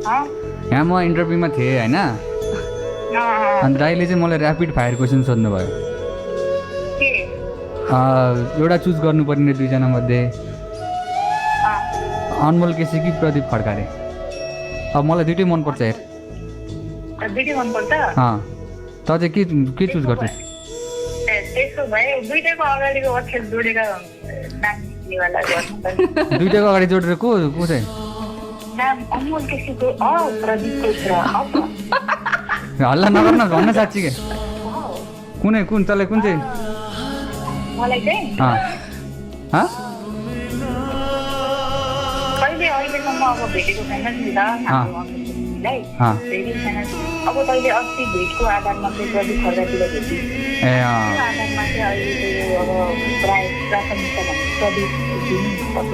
यहाँ म इन्टरभ्यूमा थिएँ होइन, अनि दाइले चाहिँ मलाई ऱ्यापिड फायर क्वेसन सोध्नुभयो। एउटा चुज गर्नुपर्ने दुईजना मध्ये, अनमोल केसी कि प्रदीप खड्काले। अब मलाई दुइटै मनपर्छ हेर। दुइटै मनपर्छ। त चाहिँ के चुज गर्छस्? त्यसो भए दुइटैको अगाडिको अक्षर जोडेर नाम लिएवाला गर्नुपर्छ। दुइटैको अगाडि जोडेर को चाहिँ? नाम अनमोल केसीको प्रदीपको छ। हल्ला नगर्न भन्न साँच्ची के? कुन तँलाई कुन चाहिँ? मलाई चाहिँ कहिले अहिलेसम्म अब भेटेको छैन नि त हामीलाई, भेटेको छैन। अब तैँले अस्ति भेटको आधारमा चाहिँ प्रदीप खड्कातिर भेटी, त्यो आधारमा चाहिँ अहिले चाहिँ अब प्रायः प्राथमिकता भन्ने प्रदीप दिनु सक्छ।